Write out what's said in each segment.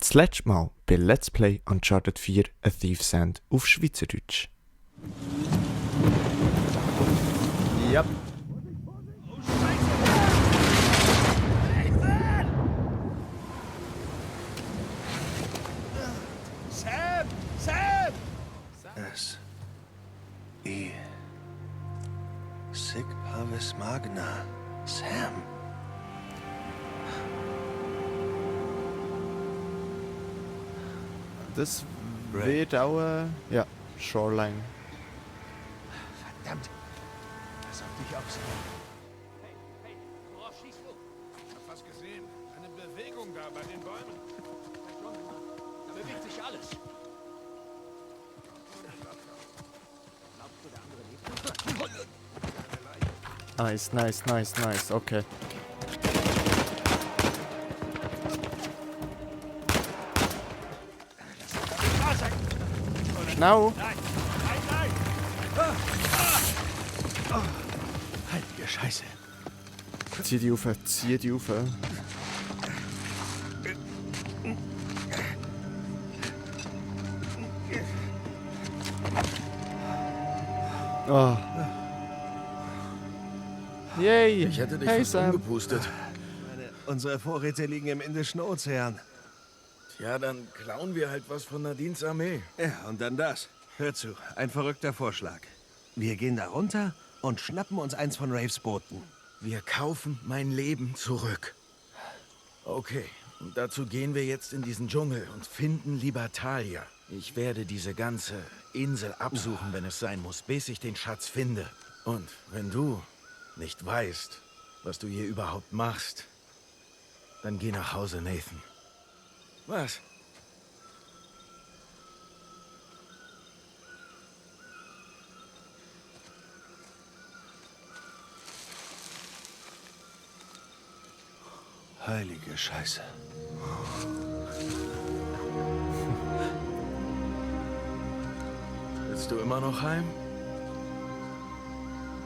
Das letzte Mal bei Let's Play Uncharted 4 A Thief's End auf Schweizerdeutsch. Ja. Sam! Sam! S.I. Sic Parvis Magna. Sam. Das wird auch, ja, Shoreline. Verdammt! Das sollte ich auch sehen. Hey, worauf schießt du? Ich hab was gesehen. Eine Bewegung da bei den Bäumen. Da bewegt sich alles. Glaubst du, der andere lebt? Nice, okay. Da sein! Schnell! Nein! Heilige Scheiße. Zieh die auf. Oh. Yay! Ich hätte dich Hey fast Sam! umgepustet. Unsere Vorräte liegen im Indischen Ozean. Ja, dann klauen wir halt was von Nadines Armee. Ja, und dann das. Hör zu, ein verrückter Vorschlag. Wir gehen da runter und schnappen uns eins von Raves Booten. Wir kaufen mein Leben zurück. Okay, und dazu gehen wir jetzt in diesen Dschungel und finden Libertalia. Ich werde diese ganze Insel absuchen, wenn es sein muss, bis ich den Schatz finde. Und wenn du nicht weißt, was du hier überhaupt machst, dann geh nach Hause, Nathan. Was? Heilige Scheiße. Willst du immer noch heim?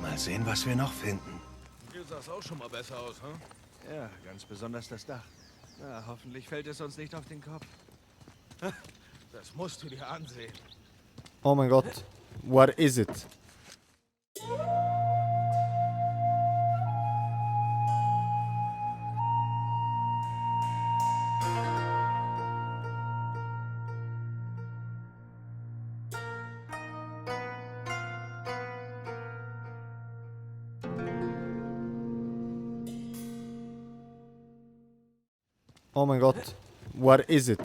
Mal sehen, was wir noch finden. Hier sah's auch schon mal besser aus, hm? Ja, ganz besonders das Dach. Na, hoffentlich fällt es uns nicht auf den Kopf. Das musst du dir ansehen. Oh mein Gott. What is it? Oh mein Gott. What is it?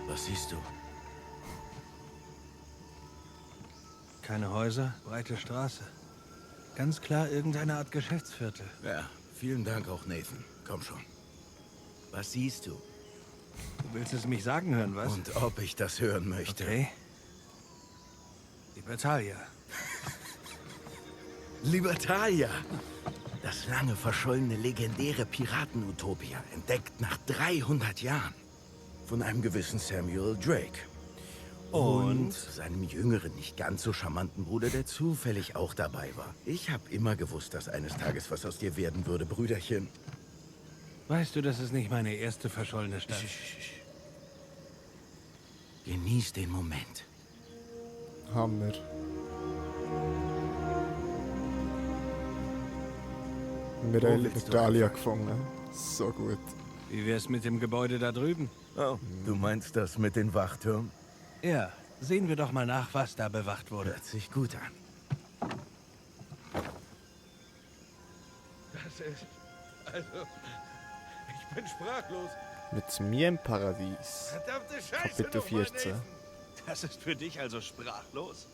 Was siehst du? Keine Häuser, breite Straße. Ganz klar irgendeine Art Geschäftsviertel. Ja, vielen Dank auch, Nathan. Komm schon. Was siehst du? Du willst es mich sagen hören, was? Und ob ich das hören möchte? Okay. Libertalia. Libertalia! Das lange verschollene, legendäre Piraten-Utopia, entdeckt nach 300 Jahren. Von einem gewissen Samuel Drake. Und seinem jüngeren, nicht ganz so charmanten Bruder, der zufällig auch dabei war. Ich habe immer gewusst, dass eines Tages was aus dir werden würde, Brüderchen. Weißt du, das ist nicht meine erste verschollene Stadt. Genieß den Moment. Hammer. Wir haben willst du Libertalia anfangen? gefunden. So gut. Wie wär's mit dem Gebäude da drüben? Oh, du meinst das mit den Wachtürmen? Ja, sehen wir doch mal nach, was da bewacht wurde. Hört sich gut an. Das ist... Also... Ich bin sprachlos. Mit mir im Paradies. Verdammte Scheiße. Kapitel nochmal, 14. Nathan. Das ist für dich also sprachlos?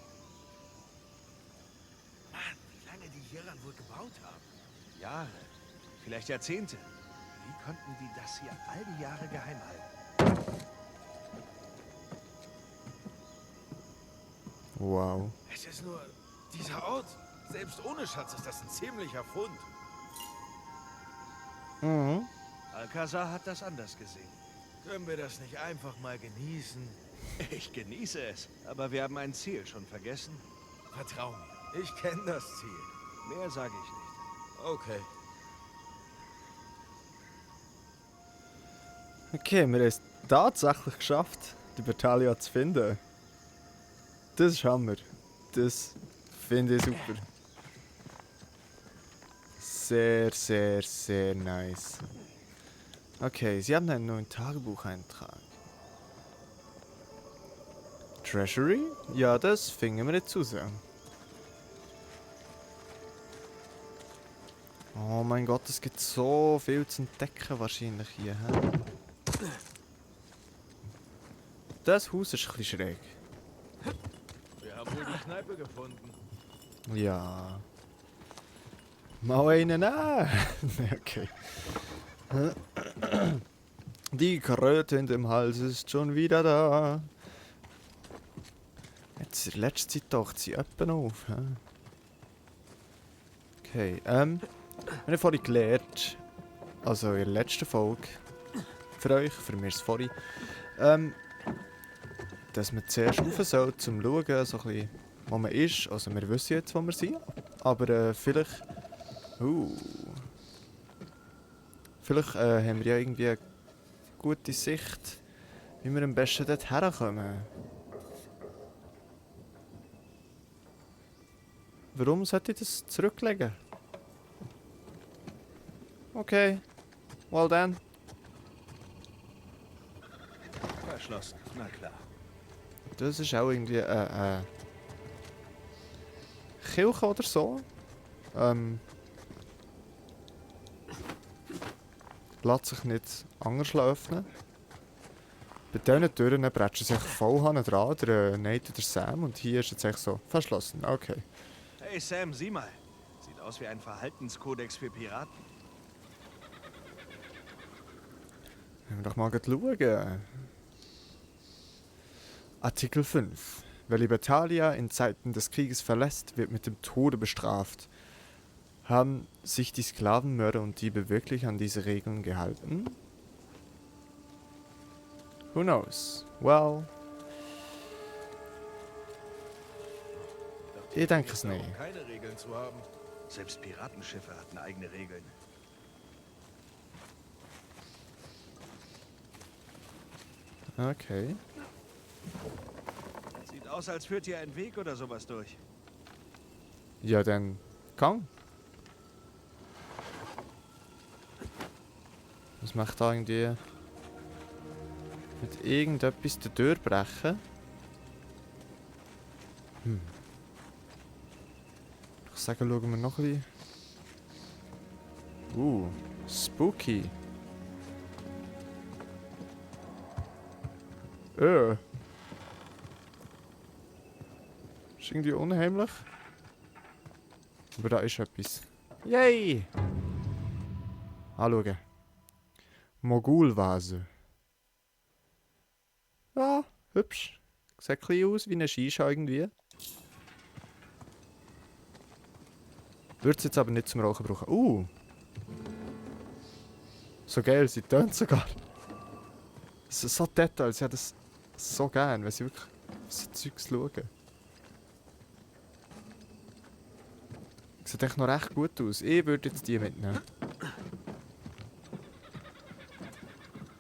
Mann, wie lange die hieran wohl gebaut haben. Jahre, vielleicht Jahrzehnte. Wie konnten die das hier all die Jahre geheim halten? Wow. Es ist nur... Dieser Ort. Selbst ohne Schatz ist das ein ziemlicher Fund. Mhm. Alcazar hat das anders gesehen. Können wir das nicht einfach mal genießen? Ich genieße es. Aber wir haben ein Ziel schon vergessen. Vertrau mir, ich kenne das Ziel. Mehr sage ich nicht. Okay. Okay, wir haben es tatsächlich geschafft, die Battaglia zu finden. Das ist Hammer. Das finde ich super. Sehr, sehr, sehr nice. Okay, Sie haben einen neuen Tagebucheintrag. Treasury? Ja, das finden wir jetzt raus. Oh mein Gott, es gibt so viel zu entdecken wahrscheinlich hier. Hä? Das Haus ist ein bisschen schräg. Wir haben wohl die Kneipe gefunden. Ja. Mal einen an. Okay. Die Kröte in dem Hals ist schon wieder da. Jetzt in letzter Zeit taucht sie öppen auf. Hä? Okay, wir haben vorhin gelernt, also in der letzten Folge, für euch, für mich ist es vorhin, dass man zuerst rauf soll, um zu schauen, so ein bisschen, wo man ist. Also wir wissen jetzt, wo wir sind, aber vielleicht... Vielleicht haben wir ja irgendwie eine gute Sicht, wie wir am besten dort herkommen. Warum sollte ich das zurücklegen? Okay, well then. Verschlossen, na klar. Das ist auch irgendwie Kirche oder so. Lässt sich nicht anders öffnen. Bei diesen Türen bretschen sich voll dran, der Nate oder Sam, und hier ist jetzt echt so verschlossen. Okay. Hey Sam, sieh mal. Sieht aus wie ein Verhaltenskodex für Piraten. Wenn wir doch mal schauen. Artikel 5. Wer Libertalia in Zeiten des Krieges verlässt, wird mit dem Tode bestraft. Haben sich die Sklavenmörder und Diebe wirklich an diese Regeln gehalten? Who knows? Well... Ich denke es nicht. Keine Regeln zu haben. Selbst Piratenschiffe hatten eigene Regeln. Okay. Sieht aus, als führt hier ein Weg oder sowas durch. Ja, dann komm. Was macht da irgendwie mit irgendetwas die Tür brechen? Ich sage, schauen wir noch ein bisschen. Spooky. Ist irgendwie unheimlich. Aber da ist etwas. Yay! Anschauen. Mogulvase. Ja, hübsch. Sieht ein bisschen aus wie eine Shisha irgendwie. Würde es jetzt aber nicht zum Rauchen brauchen. So geil, sie tönt sogar. So Details, ich hätte das so gern, wenn sie wirklich auf so Zeugs schauen. Sieht echt noch recht gut aus. Ich würde jetzt die mitnehmen.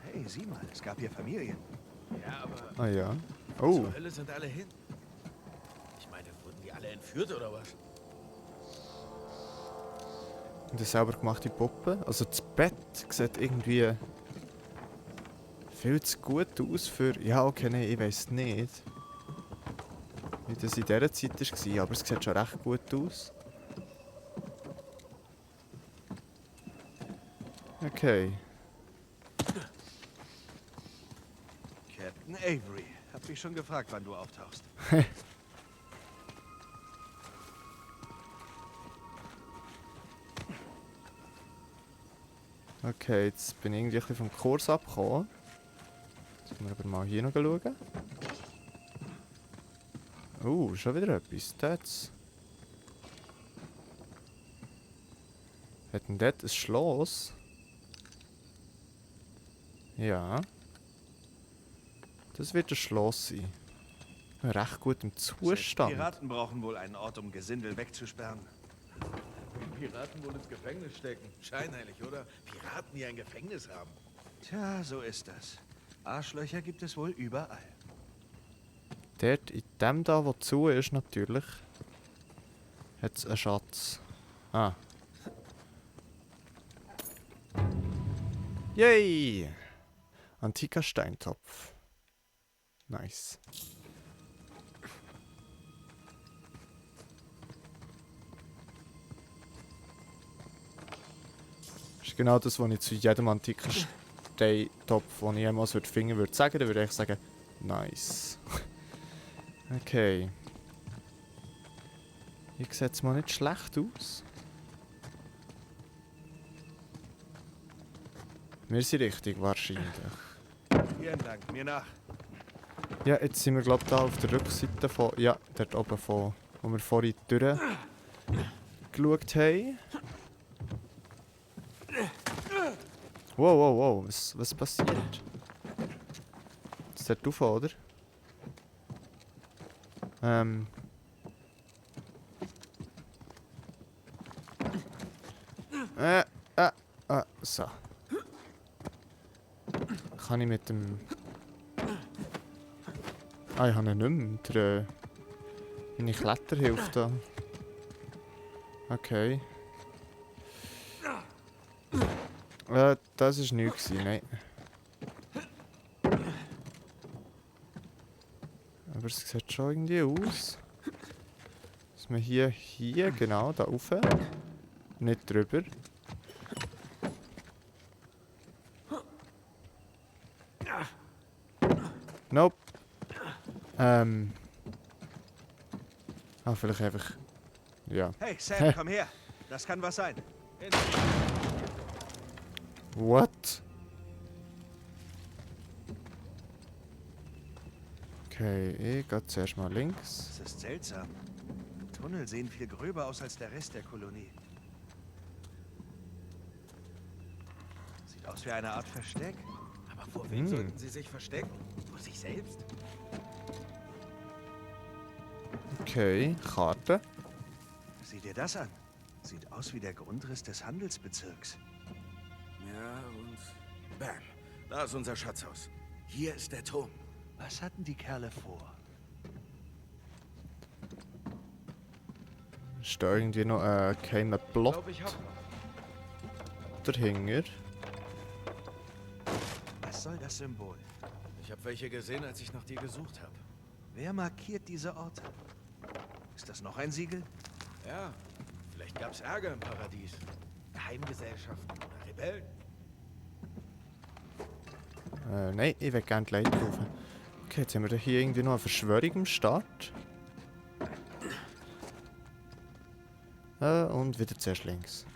Hey, sieh mal, es gab hier Familien. Ja, aber Ah ja. zur Hölle sind alle hin. Ich meine, wurden die alle entführt oder was? Und eine selber gemachte Puppe. Also das Bett sieht irgendwie viel zu gut aus für... Ja, okay, nein, ich weiß nicht. Wie das in dieser Zeit war, aber es sieht schon recht gut aus. Okay. Captain Avery. Hab mich schon gefragt, wann du auftauchst. Okay, jetzt bin ich irgendwie ein bisschen vom Kurs abgekommen. Jetzt müssen wir aber mal hier noch schauen. Schon wieder etwas. Das. Hat denn dort ein Schloss? Ja. Das wird ein Schloss sein. In recht gutem Selbst Zustand. Piraten brauchen wohl einen Ort, um Gesindel wegzusperren. Piraten wohl ins Gefängnis stecken. Scheinheilig, oder? Piraten, die ein Gefängnis haben. Tja, so ist das. Arschlöcher gibt es wohl überall. Dort in dem da, wo zu ist, natürlich, hat es einen Schatz. Ah. Yay! Antiker Steintopf. Nice. Das ist genau das, was ich zu jedem antiken Steintopf, den ich jemals finden würde, sagen. Dann würde ich sagen, nice. Okay. Hier sieht es mal nicht schlecht aus. Wir sind richtig, wahrscheinlich. Hier entlang, mir nach. Ja, jetzt sind wir glaube ich da auf der Rückseite von... Ja, dort oben von... Wo wir vorhin durchgeschaut haben. Wow, wow, wow. Was passiert? Ist dort rauf, oder? So. Kann ich mit dem... Ah, ich habe ihn nicht mehr. Meine Kletterhilfe da. Okay. Das war nichts, nein. Aber es sieht schon irgendwie aus. Dass man hier, genau, da rauf. Nicht drüber. Nope. Vielleicht einfach... Ja. Hey, Sam, komm her. Das kann was sein. What? Okay, ich gehe zuerst mal links. Das ist seltsam. Die Tunnel sehen viel gröber aus als der Rest der Kolonie. Sieht aus wie eine Art Versteck. Aber vor wem sollten sie sich verstecken? Vor sich selbst? Okay, Karte. Sieh dir das an. Sieht aus wie der Grundriss des Handelsbezirks. Ja, und bam. Da ist unser Schatzhaus. Hier ist der Turm. Was hatten die Kerle vor? Ist da irgendwie noch ein geheimer Plot Ich hab dahinter? Was soll das Symbol? Ich habe welche gesehen, als ich nach dir gesucht habe. Wer markiert diese Orte? Ist das noch ein Siegel? Ja, vielleicht gab's Ärger im Paradies. Geheimgesellschaften oder Rebellen. Nein, ich will gerne die Leiter rauf. Okay, jetzt haben wir hier irgendwie noch eine Verschwörung am Start. Und wieder zuerst links.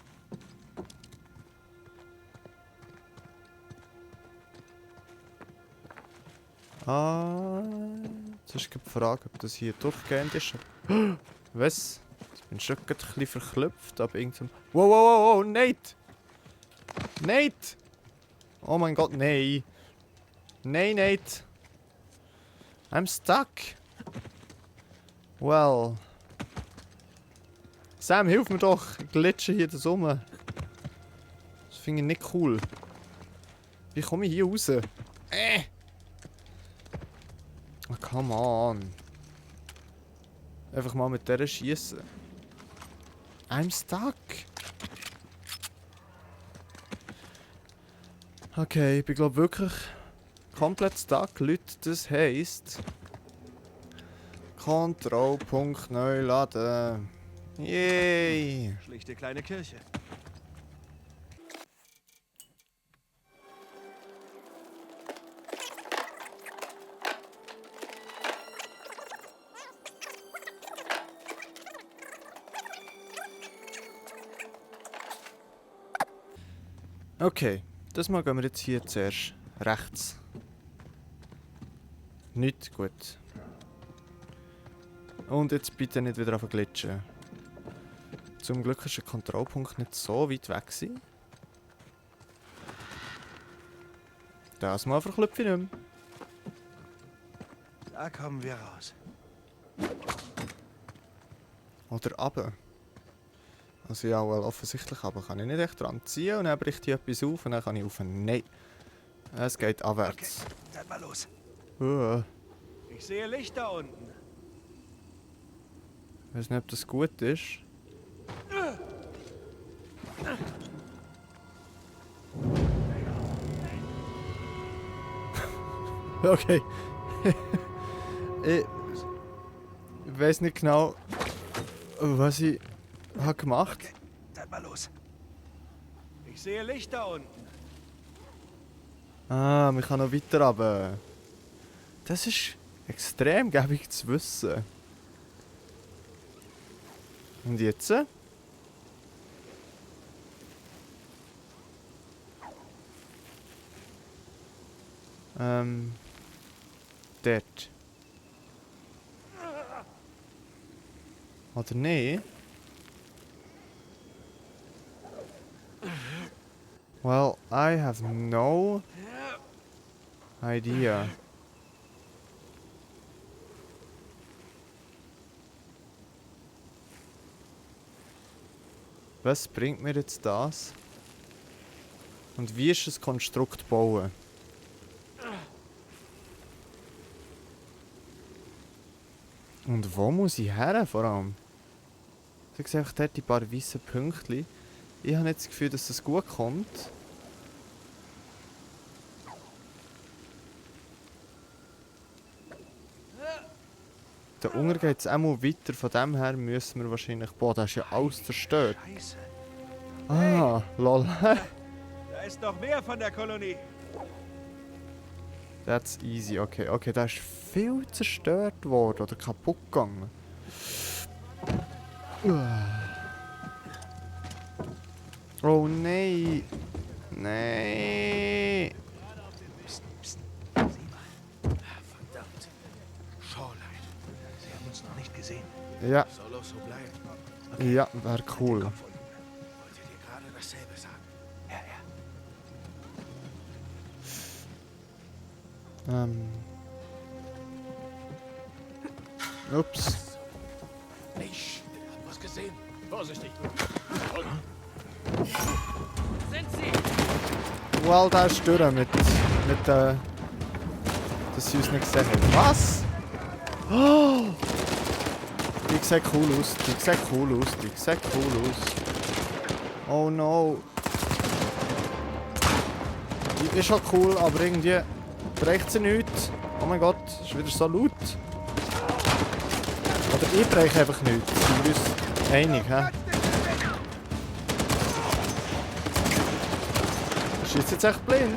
Jetzt ist die Frage, ob das hier durchgehend ist. Was? Ich bin schon gerade ein bisschen verklüpft, aber irgendein... Wow, wow, wow, wow, Nate! Nate! Oh mein Gott, nein! Nein, Nate! I'm stuck! Well... Sam, hilf mir doch! Ich glitsche hier das rum. Das finde ich nicht cool. Wie komme ich hier raus? Oh, come on. Einfach mal mit der schießen. I'm stuck. Okay, ich bin glaube wirklich komplett stuck, Leute. Das heisst... Kontrollpunkt neu laden. Yay! Schlichte kleine Kirche. Okay, das Mal gehen wir jetzt hier zuerst rechts. Nicht gut. Und jetzt bitte nicht wieder auf glitschen. Zum Glück ist der Kontrollpunkt nicht so weit weg gewesen. Das Mal verklüpfe ich nicht mehr. Da kommen wir raus. Oder runter. Also ja, well, offensichtlich aber kann ich nicht echt dran ziehen und dann bricht hier etwas auf und dann kann ich auf. Nein. Es geht Okay, abwärts. dann mal los. Ich sehe Licht da unten. Ich weiß nicht, ob das gut ist. Okay. Ich weiß nicht genau, was ich habe gemacht. Okay, dann mal los. Ich sehe Licht da unten. Ah, man kann noch weiter runter. Das ist extrem gäbig zu wissen. Und jetzt? Dort. Oder nee? Well, I have no idea. Was bringt mir jetzt das? Und wie ist das Konstrukt bauen? Und wo muss ich her vor allem? Ich sehe einfach dort die paar weißen Pünktchen. Ich habe nicht das Gefühl, dass das gut kommt. Da unten geht es auch mal weiter. Von dem her müssen wir wahrscheinlich... Boah, das ist ja alles zerstört. Scheiße. Ah, lol. Da ist noch mehr von der Kolonie. That's easy. Okay, okay, da ist viel zerstört worden oder kaputt gegangen. Oh nein. Nein. Psst, psst. Sieh mal. Verdammt. Shoreline. Sie haben uns noch nicht gesehen. Ja, Soll auch so bleiben. ja, wäre cool. Kopf unten. Wollt ihr dir gerade dasselbe sagen? Ja, ja. Ups. Ich hab was gesehen. Vorsichtig. Sind sie? Well, da ist durch mit dass sie uns nicht gesehen haben. Was? Oh! Die sieht cool aus, die sieht cool aus, die sieht cool aus. Oh no. Die ist schon cool, aber irgendwie brecht sie nichts. Oh mein Gott, ist wieder so laut. Oder ich breche einfach nichts. Sind wir uns einig, hä? Ist jetzt echt blind?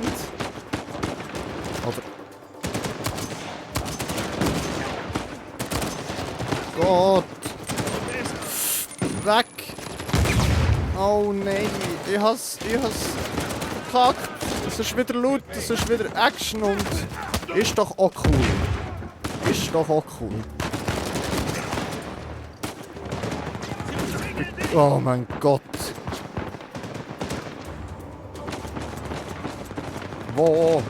Oder... Gott! Weg! Oh nein! Ich has verkackt! Es ist wieder laut, es ist wieder Action und... Ist doch auch cool. Ist doch auch cool. Oh mein Gott! Wo?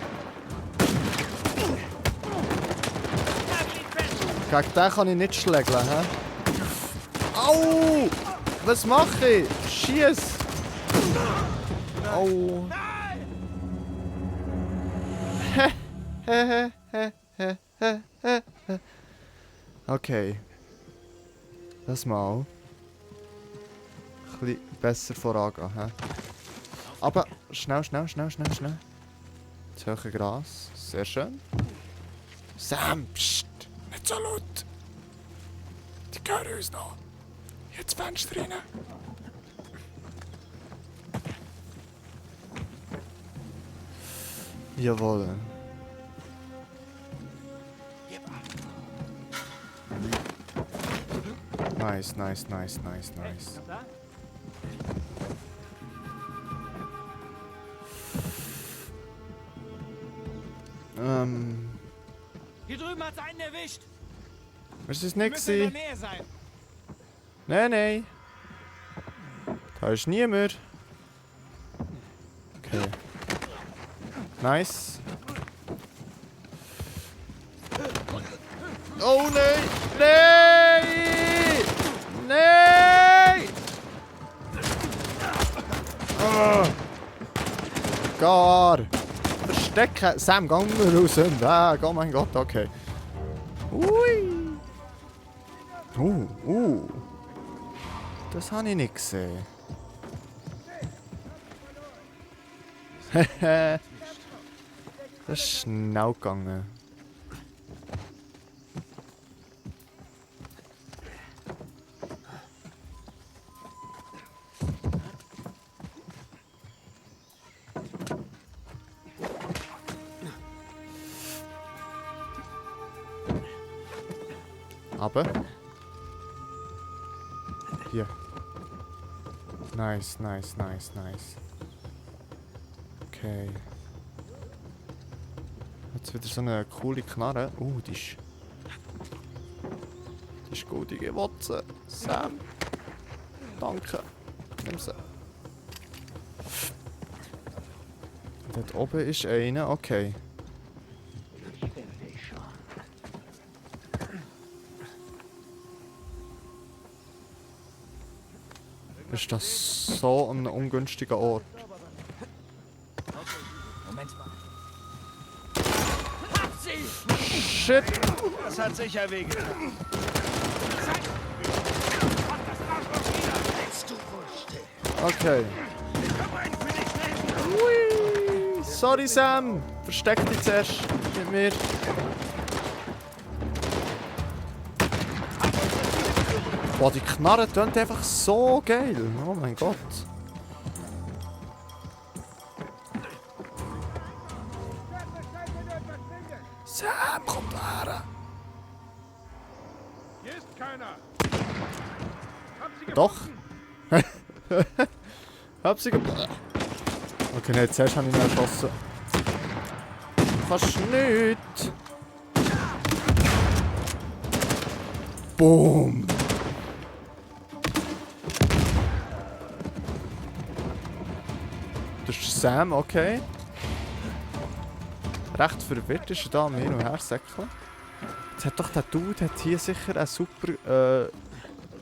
Gegen den kann ich nicht schlägeln, hä? Au! Was mache ich? Schieß! Au! Okay. Das mal. Ein bisschen besser vorangehen, hä? Aber schnell. Das hohe Gras. Sehr schön. Sam, pst! Nicht so laut! Die hören uns noch. Jetzt Fenster rein. Jawohl. Nice. Hier drüben hat's einen erwischt. Es ist Wir nichts. müssen in der Nähe sein. Nein. Da ist niemand. Okay. Nice. Oh nein! Nein! Nein! Oh. Gar! Verstecken! Sam, geh mal raus! Weg! Oh mein Gott, okay. Ui! Das habe ich nicht gesehen. Hehe. Das ist schnell gegangen. Aber hier. Nice. Okay. Jetzt wieder so eine coole Knarre. Die ist goldige Wotze. Sam. Danke. Nimm sie. Dort oben ist einer. Okay. Ist das so ein ungünstiger Ort? Moment mal. Shit! Das hat sicher wehgetan. Okay. Ui. Sorry Sam! Versteck dich zuerst mit mir. Boah, die Knarre tönt einfach so geil. Oh mein Gott. Sam, komm da her. Hier ist keiner. Doch. Hab sie gebracht. Okay, nein, zuerst habe ich ihn erschossen. Fast nicht. Boom. Das ist Sam, okay. Recht verwirrt ist er da am Hin- und Hersäckeln. Jetzt hat doch der Dude hat hier sicher einen super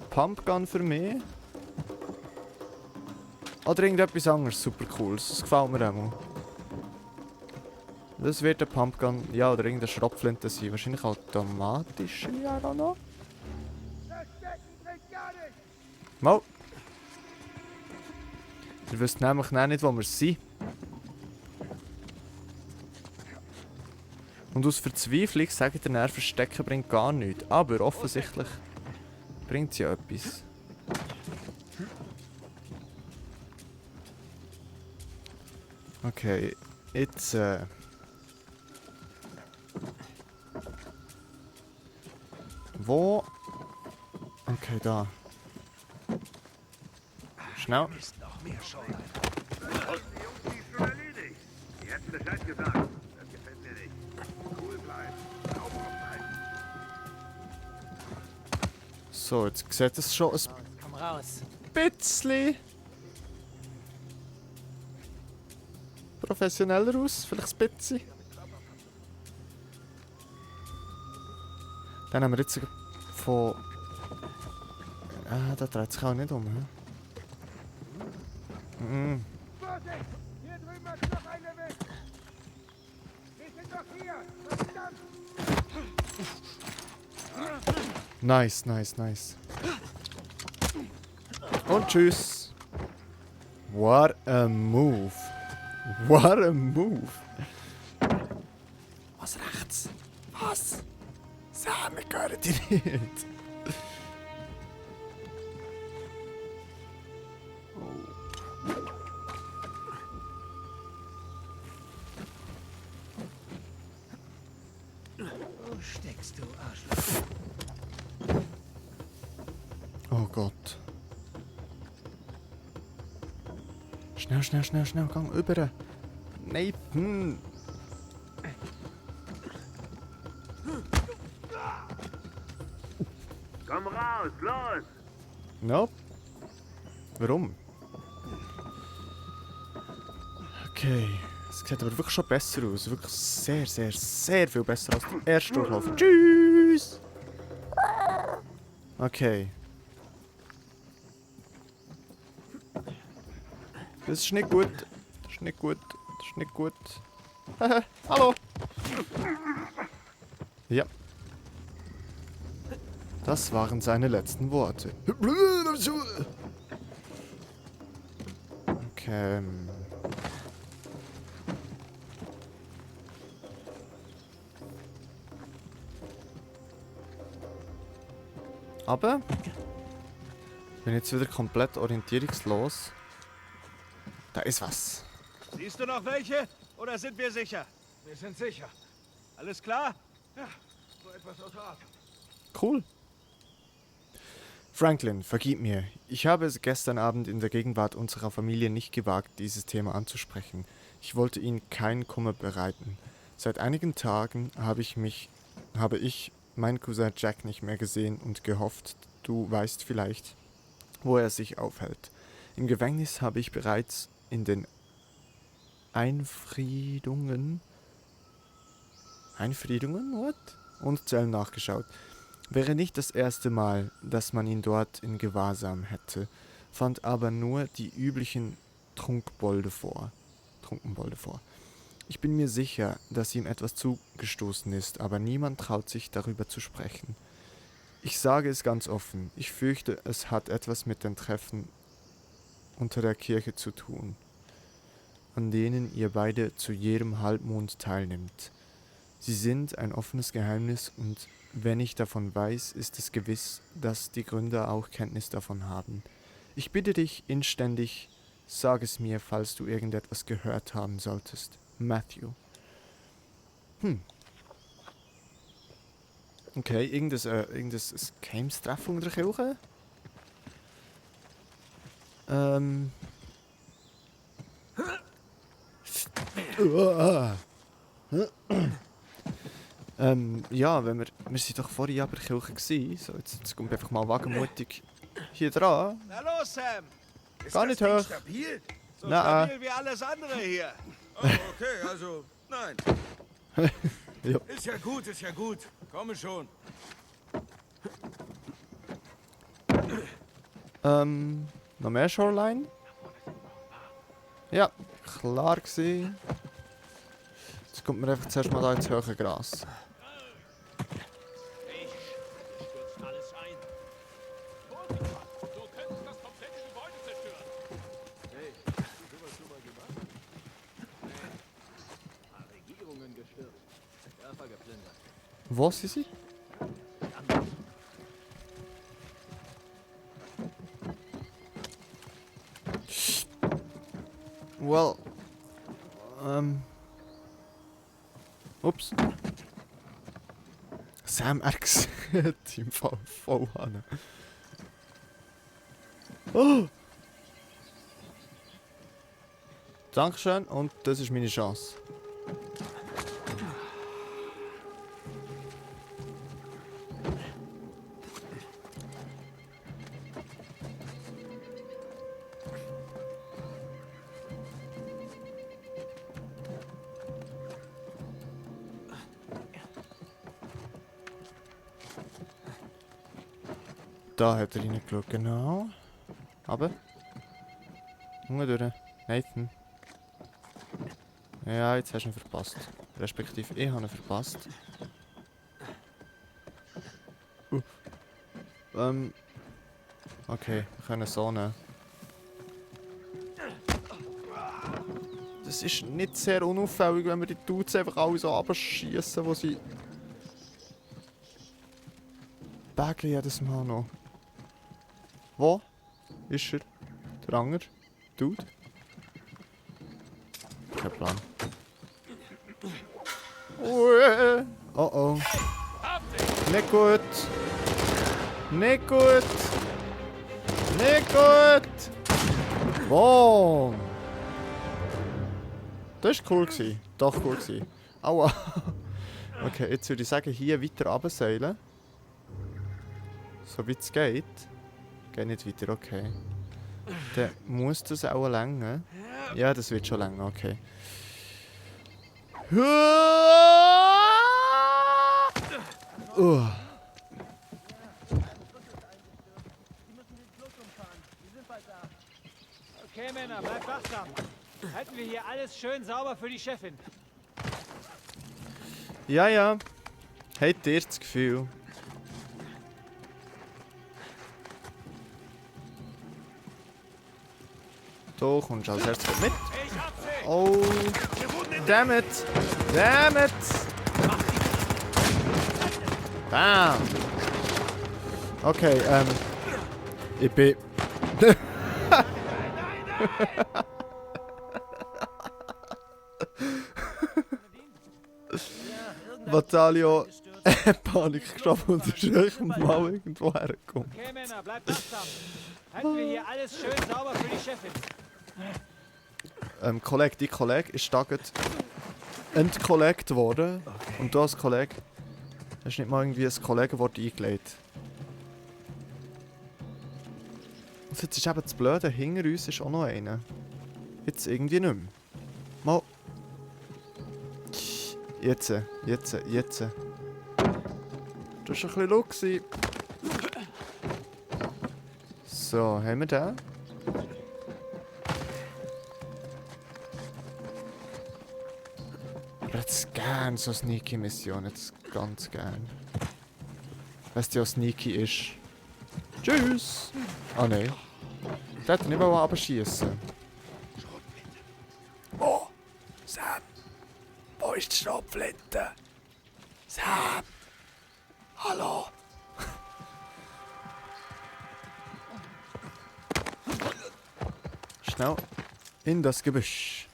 Pumpgun für mich. Oder irgendetwas anderes super cooles. Das gefällt mir auch. Das wird ein Pumpgun, ja, oder irgendeine Schrotflinte sein. Wahrscheinlich automatisch, I don't know. Mal. Ihr wisst nämlich nicht, wo wir sind. Und aus Verzweiflung sagt ihr dann, Verstecken bringt gar nichts. Aber offensichtlich bringt es ja etwas. Okay, jetzt wo? Okay, da. Schnell. Ist noch mehr Scheu. Die hätten Bescheid gesagt. Das gefällt mir nicht. Cool bleiben. Aufpassen. So, jetzt sieht es schon ein Komm raus. bisschen professioneller aus, vielleicht ein bisschen. Dann haben wir jetzt von... da dreht sich auch nicht um, hä? Vorsicht! Hier drüben ist noch eine weg! Wir sind doch hier! Verdammt! Nice. Und tschüss. What a move. What a move. Was rechts? Was? Sam, wir hören dich nicht. Wo steckst du, Arschloch? Oh Gott. Schnell, gang über. Nein. Komm raus, los! Nope. Warum? Okay. Es sieht aber wirklich schon besser aus. Wirklich sehr viel besser als der erste Durchlauf. Tschüss! Okay. Das ist nicht gut. Das ist nicht gut. Das ist nicht gut. Hallo. Ja. Das waren seine letzten Worte. Okay. Aber ich bin jetzt wieder komplett orientierungslos. Da ist was. Siehst du noch welche? Oder sind wir sicher? Wir sind sicher. Alles klar? Ja, nur etwas außer Atem. Cool. Franklin, vergib mir. Ich habe es gestern Abend in der Gegenwart unserer Familie nicht gewagt, dieses Thema anzusprechen. Ich wollte ihnen keinen Kummer bereiten. Seit einigen Tagen habe ich meinen Cousin Jack nicht mehr gesehen und gehofft, du weißt vielleicht, wo er sich aufhält. Im Gefängnis habe ich bereits in den Einfriedungen what? Und Zellen nachgeschaut. Wäre nicht das erste Mal, dass man ihn dort in Gewahrsam hätte, fand aber nur die üblichen Trunkenbolde vor. Ich bin mir sicher, dass ihm etwas zugestoßen ist, aber niemand traut sich darüber zu sprechen. Ich sage es ganz offen, ich fürchte, es hat etwas mit den Treffen unter der Kirche zu tun, an denen ihr beide zu jedem Halbmond teilnimmt. Sie sind ein offenes Geheimnis und wenn ich davon weiß, ist es gewiss, dass die Gründer auch Kenntnis davon haben. Ich bitte dich inständig, sag es mir, falls du irgendetwas gehört haben solltest. Matthew. Okay, irgendein Games-Treffen unter der Kirche? Ja, wenn wir sind doch vorhin aber Kirche gewesen. So, jetzt kommt einfach mal wagemutig hier dran. Na los, Sam! Ist Gar das nicht Ding hoch. stabil? So Na, stabil wie alles andere hier. Oh, okay, also, nein. Ja. Ist ja gut, ist ja gut. Komme schon. Noch mehr Shoreline? Ja, klar gewesen. Jetzt kommt mir einfach zuerst mal da ins hohe Gras. Stürzt alles ein. Vorsicht, so könnten das komplette Gebäude zerstören. Regierungen gestürzt, Dörfer geplündert. Wo sind sie? Well, ups. Sam X Team voll an. Oh! Dankeschön und das ist meine Chance. Da hat er reingeschaut, genau. Aber. Hunger durch. Nathan. Ja, jetzt hast du ihn verpasst. Respektive, ich habe ihn verpasst. Okay, wir können so nehmen. Das ist nicht sehr unauffällig, wenn wir die Dudes einfach alle so abschießen, wo sie. Baggen jedes Mal noch. Wo ist er? Der andere? Dude? Kein Plan. Ui. Oh oh. Nicht gut. Nicht gut. Nicht gut. Boom. Das war cool gewesen. Doch cool gewesen. Aua. Okay, jetzt würde ich sagen, hier weiter runterseilen. So wie es geht. Geht nicht weiter, okay. Dann muss das auch länger. Ja, das wird schon länger, okay. Okay, Männer, bleibt wachsam. Halten wir hier alles schön sauber für die Chefin. Ja, ja. Habt ihr das Gefühl? Du kommst als erstes mit. Ich hab sie! Oh. Damn it. Damn it. Bam. Okay, ich bin... Vatalio, Panik geschaffen und ist echt mal irgendwo hergekommen. Okay, Männer, bleibt wachsam. Halten wir hier alles schön sauber für die Chefin. Kollege, dein Kollege ist da gerade entkollegt worden. Und du als Kollege hast nicht mal irgendwie ein Kollegenwort eingelegt. Und jetzt ist eben das Blöde, hinter uns ist auch noch einer. Jetzt irgendwie nicht mehr. Mal. Jetzt. Das war ein bisschen laut. So, haben wir den? Aber jetzt gern so Sneaky-Mission, jetzt ganz gern. Weißt du, was Sneaky ist? Tschüss! Ah nein. Der hat nicht mal abschießen. Oh! Sam! Wo ist die Schrotflinte? Sam! Hallo! Schnell in das Gebüsch.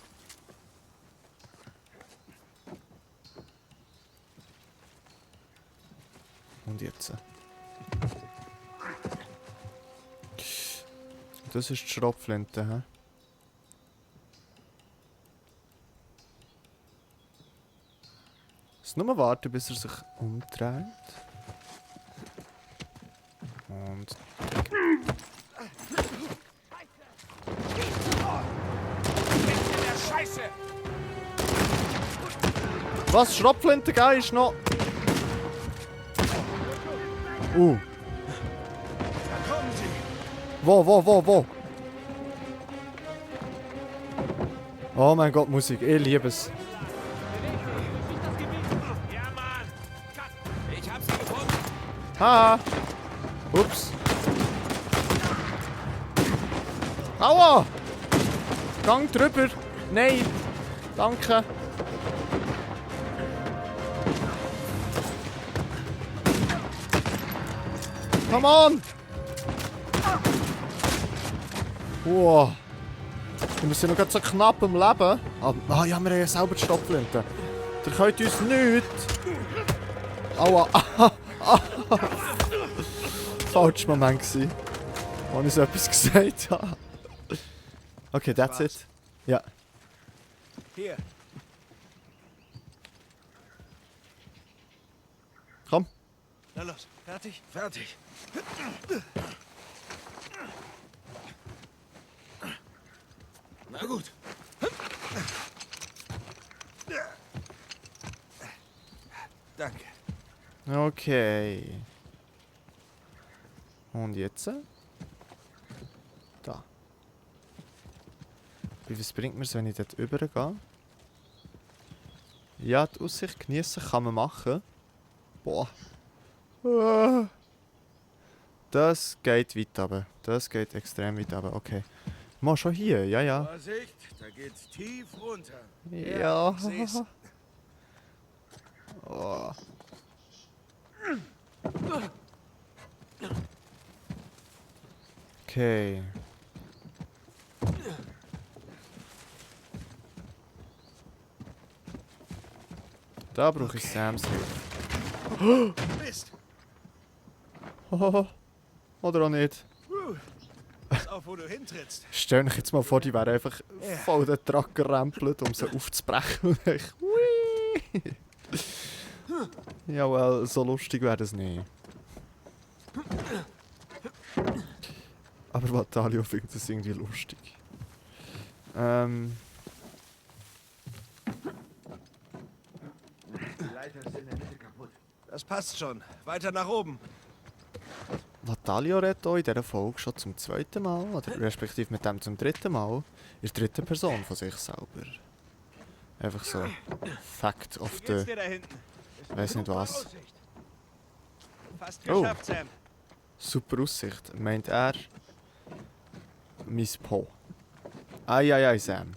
Und jetzt. Das ist die Schrotflinte, hä? Jetzt nur warten, bis er sich umdreht. Und... Scheiße! Was? Schrotflinte geil ist noch... Kommen Sie! Wo? Oh mein Gott, Musik, ich liebe es. Ja, Mann! Cut. Ich hab sie gefunden! Ha! Ups. Aua! Gang drüber! Nein! Danke! Come on! Wow! Wir sind noch gerade so knapp am Leben. Ah ja, wir haben ja selber die Stopflinte. Ihr könnt uns nichts. Aua! Falscher Moment gsi, als ich so etwas gesagt habe. Okay, that's it. Ja. Hier. Komm. Na los, fertig? Fertig. Na gut. Danke. Okay. Und jetzt? Da. Wie was bringt mir es, wenn ich dort rübergehe? Ja, die Aussicht genießen kann man machen. Boah. Ah. Das geht weit runter. Das geht extrem weit runter. Okay. Mal schon hier, ja, ja. Vorsicht, da geht's tief runter. Ja. seh's. Oh. Okay. Da brauche ich Sams Hilfe. Mist. Oder auch nicht. Pass auf, wo du hintrittst. Stell dich jetzt mal vor, die wären einfach voll den Truck gerempelt, um sie aufzubrechen. Und ich... Hui. Ja, well, so lustig wäre das nicht. Aber Vatalio findet das irgendwie lustig. Das passt schon. Weiter nach oben. Natalio redet auch in dieser Folge schon zum zweiten Mal, oder respektive mit dem zum dritten Mal, in der dritten Person von sich selber. Einfach so Fact of Wie geht's the... dir da hinten? Weiß nicht was. Fast Oh. geschafft, Sam. Super Aussicht, meint er. Miss Po. Ei, Sam.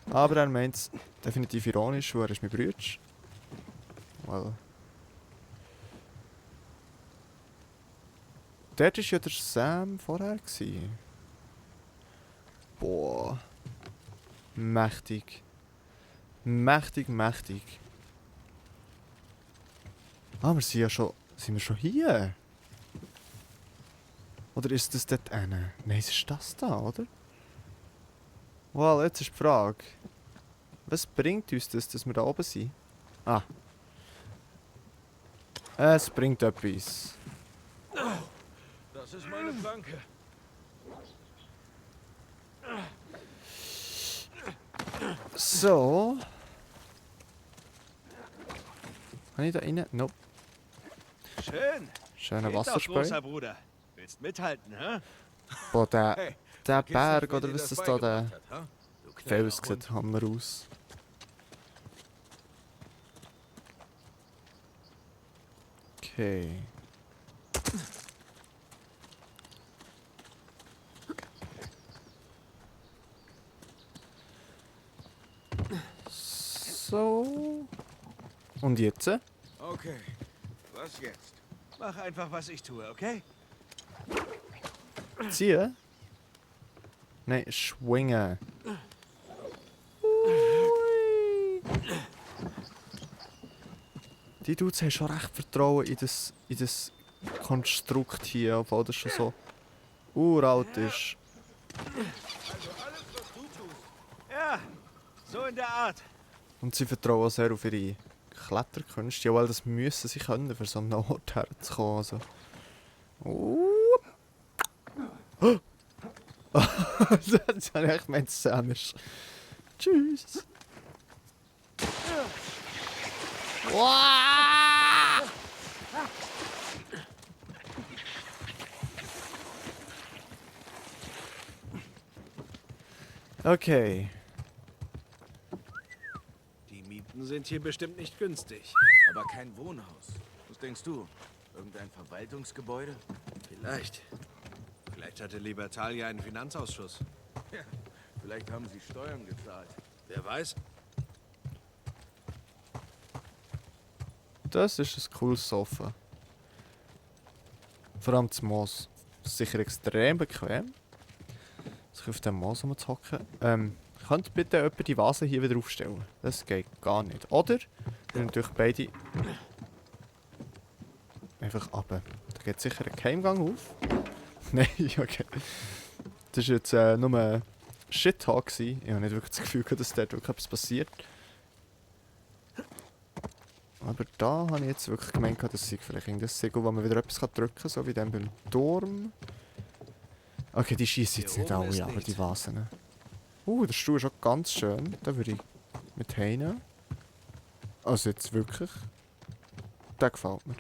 Aber er meint es definitiv ironisch, weil er ist mein Bruder. Well. Dort war ja der Sam vorher. Boah. Mächtig. Mächtig. Ah, wir sind ja schon... Sind wir schon hier? Oder ist das dort eine? Nein, es ist das da, oder? Well, jetzt ist die Frage. Was bringt uns das, dass wir da oben sind? Ah. Es bringt etwas. Das ist meine Planke. So. Kann ich da rein? Nope. Schön. Schöner Geht doch, Wasserspray. großer Bruder. Willst mithalten, hä? Boah, der Hey, Berg, Vergiss nicht, wer oder dir was das da, beigebracht der hat, ha? Du kleiner Fels Hund. sieht Hammer aus. Okay. So. Und jetzt? Okay, was jetzt? Mach einfach, was ich tue, okay? Ziehen? Nein, schwingen. Ui. Die Dudes haben schon recht Vertrauen in das Konstrukt hier, obwohl das schon so uralt ist. Ja, so in der Art. Und sie vertrauen auch sehr auf ihre Kletterkünste. Ja, weil das müssen sie können, für so einen Ort herzukommen. Also. Das habe ich echt gemeint, Sam ist. Tschüss. Okay. Die Mieten sind hier bestimmt nicht günstig. Aber kein Wohnhaus. Was denkst du? Irgendein Verwaltungsgebäude? Vielleicht. Vielleicht hatte Libertalia einen Finanzausschuss. Vielleicht haben sie Steuern gezahlt. Wer weiß? Das ist ein cooles Sofa. Vor allem das Moos. Das ist sicher extrem bequem, sich auf dem Moos rumzuhocken. Könnt bitte jemand die Vase hier wieder aufstellen? Das geht gar nicht. Oder wir natürlich beide einfach runter. Da geht sicher ein Geheimgang auf. Nein, okay. Das war jetzt nur ein Shit-Talk. Ich habe nicht wirklich das Gefühl, dass dort wirklich etwas passiert. Aber da habe ich jetzt wirklich gemeint, dass sie vielleicht irgendein Segel, wo man wieder etwas drücken kann, so wie dann beim Turm. Okay, die schießen jetzt Hier nicht oben alle, ist aber die nichts. Vasen. Der Stuhl ist auch ganz schön. Da würde ich mit heimnehmen. Also jetzt wirklich. Der gefällt mir.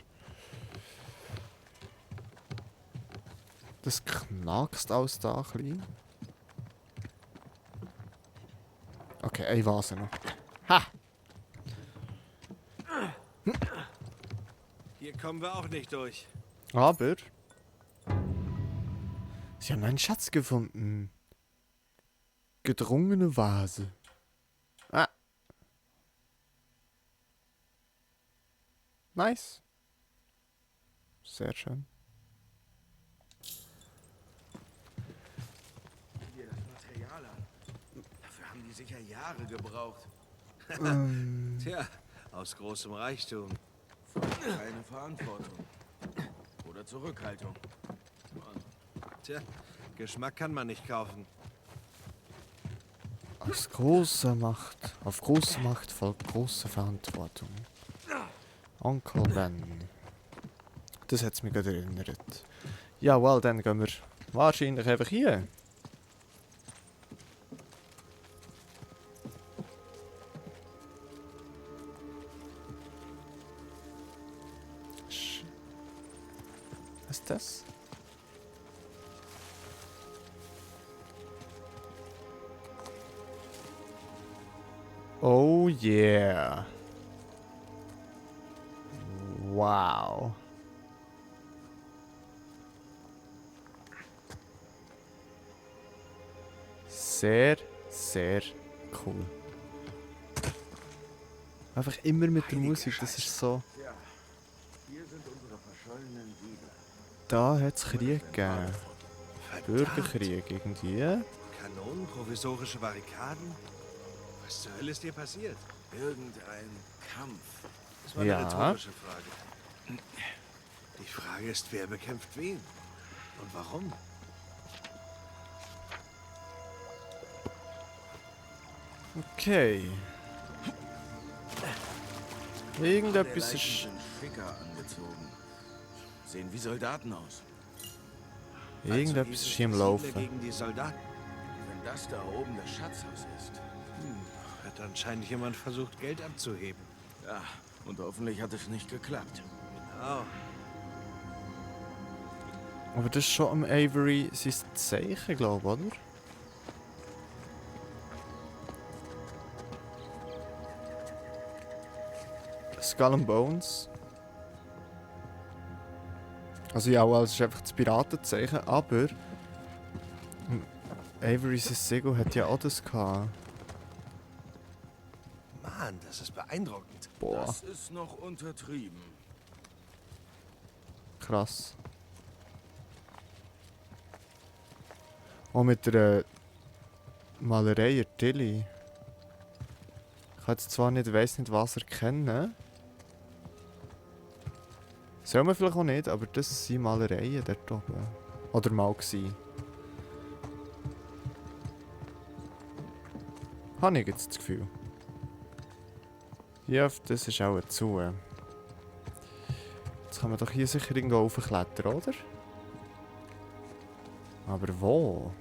Das knackst alles da ein bisschen. Okay, eine Vase noch. Ha! Hier kommen wir auch nicht durch. Aber sie haben einen Schatz gefunden. Gedrungene Vase. Ah. Nice. Sehr schön. Hier das Material an. Dafür haben die sicher Jahre gebraucht. Tja, aus großem Reichtum. Keine Verantwortung. Oder Zurückhaltung. Tja, Geschmack kann man nicht kaufen. Auf große Macht folgt große Verantwortung. Onkel Ben. Das hat es mich gerade erinnert. Ja, well, dann gehen wir wahrscheinlich einfach hier. Was ist das? Oh yeah. Wow. Sehr, sehr cool. Einfach immer mit der Musik, das ist so... Hier sind unsere verschollenen Siedler. Da hat es Krieg gegeben. Verdammt. Bürgerkrieg irgendwie. Kanonen, provisorische Barrikaden? Was zur Hölle ist dir passiert? Irgendein Kampf. Das war Ja. eine rhetorische Frage. Die Frage ist, wer bekämpft wen? Und warum? Okay. Irgendetwas Leichen ist... sind schicker angezogen. Sehen wie Soldaten aus. Irgendetwas ist hier im Siedler Laufen. gegen die Soldaten. Wenn das da oben das Schatzhaus ist. Hat anscheinend jemand versucht, Geld abzuheben. Ja, und hoffentlich hat es nicht geklappt. Genau. Aber das ist schon am Avery sein Zeichen, glaube ich, oder? Skull and Bones. Also ja, es ist einfach das Piratenzeichen, aber... Avery sein Segel hat ja auch das gehabt. Mann, das ist beeindruckend. Boah, Das ist noch untertrieben. krass. Auch mit der Malerei der Tilly. Ich kann jetzt zwar nicht, weiss nicht was erkennen. Soll man vielleicht auch nicht, aber das sind Malereien dort oben. Oder mal gewesen. Habe ich jetzt das Gefühl. Ja, das ist auch zu. Jetzt kann man doch hier sicher irgendwo aufklettern, oder? Aber wo?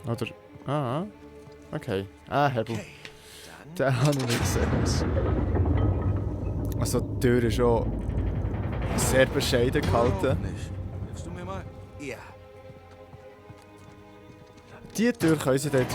Oder... Ah, okay. Ah, Hebel. Okay, Den habe ich nicht gesehen. Also die Tür ist schon sehr bescheiden gehalten. Nicht. Willst du mir mal? ja. Die Tür können sie dort